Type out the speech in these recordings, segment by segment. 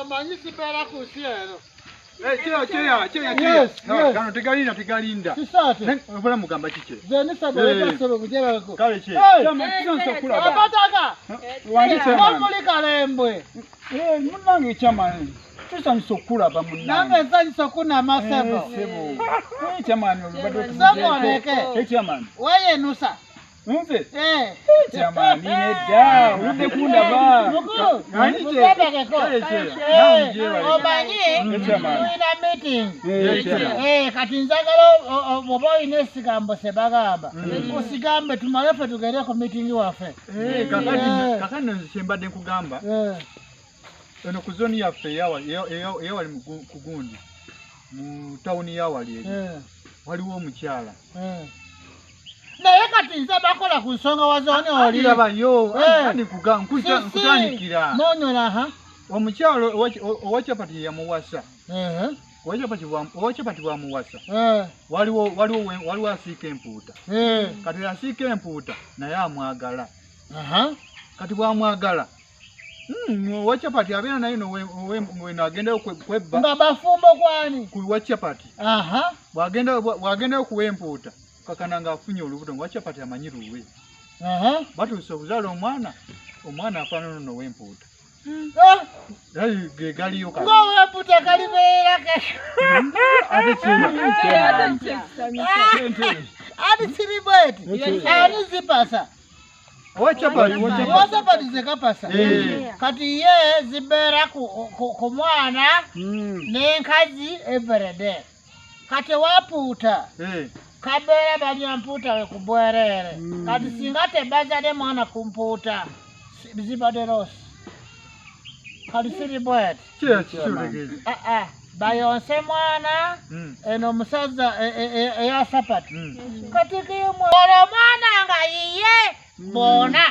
Omanyi sibeera ku nsi eno. Cheya. Kano tegalinda tegalinda. Obula mugamba kike. Kale che. Abataka. Wamuli kalembwe. Munnange chairman. Tusanyusa okulaba munnange. Nange nsanyusa okunama ssebo. Chairman olubadde otuzeeko. Chairman. Weeyenusa. Nze? Chairman nedda oludde kundaba. Mukulu. Omanyi tulina meeting. Kati njagala oba olina esigambo sebagamba. Osigambe tumale ffe tugende ku meeting waffe. Kakati nze kye mbadde nkugamba. Eno ku zooni yaffe eyawali ku gundi mu tawuni yawali eri waliwo omukyala. Naye kati nze bakola ku nsonga wa zooni oli. Labayo ani nkutandikira. Nonyola ha. Omukyala owa chapati yamuwasa. Owa chapati bwamuwasa. Waliwo asiika empuuta. Kati asiika empuuta naye amwagala. Kati bwamwagala. Owa chapati abeera naye weno agendayo kwebba. Nga bafumbo kwani? Ku wa chapati. Bw'agendayo kuwa empuuta kakana ng'afunye olubuto nga chapati amanyi luwe. Batuuse okuzaala omwana, omwana afaanana ono ow'empuuta. Ge galiyo kati. Ng'ow'empuuta kalibeera ke. Ate Ani siri bweti? Ani zipasa? Owa chapati zekapasa. Kati ye zibeera ku mwana n'enkazi everyday. Kati wapuuta. Kabeera balya mpuuta we ku bwereere. Kati singa tebazadde mwana ku mpuuta zibadde losi. Kati siri bweti. Bayonse mwana eno omusajja eya sapati. Kati olwo omwana nga yiye bonna.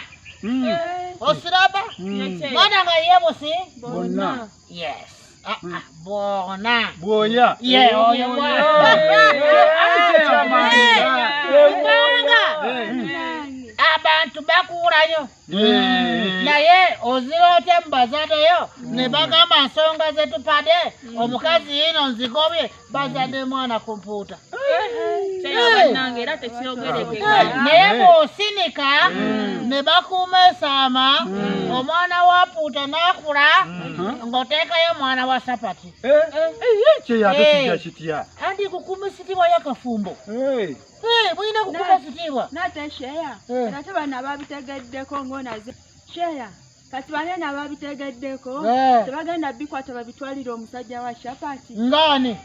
Osiraba? Mwana nga yiye busi? Bonna. Yes. Bonna. Bwoya. Ye oyo mwana. Kubanga abantu bakuulayo. Naye ozira otya mu bazaddeyo ne bagamba nsonga zetupade omukazi yino nzigobye bazadde mwana ku mpuuta. Naye bw'osinika ne bakuuma esaama omwana wa mpuuta n'akula ng'oteekayo omwana wa sapati. Kitya? Anti kukuuma sitiibwa y'akafumbo. Mulina kukuuma sitiibwa. Nate sheya, ate bano ababitegeddeko ng'onaze. Sheya, kati banene ababitegeddeko tebagenda bikwata babitwalire omusajja wa chapati. Ngani?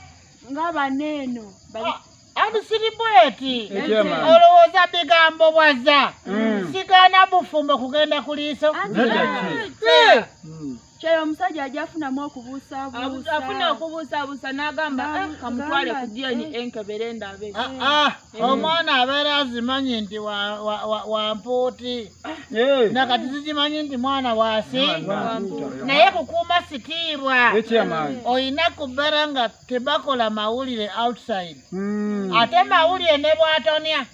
Nga baneeno. Anti siri bweti. Olowooza bigambo bwazza. Sigaana bufumbo kugenda ku liiso. Kyeyo omusajja ajja afunamu okubuusabuusa. Afuna okubuusabuusa n'agamba kamutwale ku DNA enkebere ndabe. Omwana abeera azimanyi nti wa mpuuti. Nakati zigimanyi nti mwana waasi. Naye kukuuma sitiibwa. Olina kubeera nga tebakola mawulire outside. Ate mawulire ne bw'atonya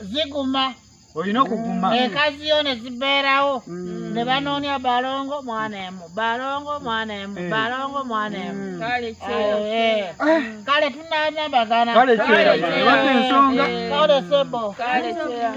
ziguma. Olina okuguma. Enkazi yo ne zibeerawo. Ne banoonya balongo mwana emu, balongo mwana emu, balongo mwana emu. Kale tunaanabagana. Kale kyera. Ebadde ensonga. Kale sebo. Kale kyera.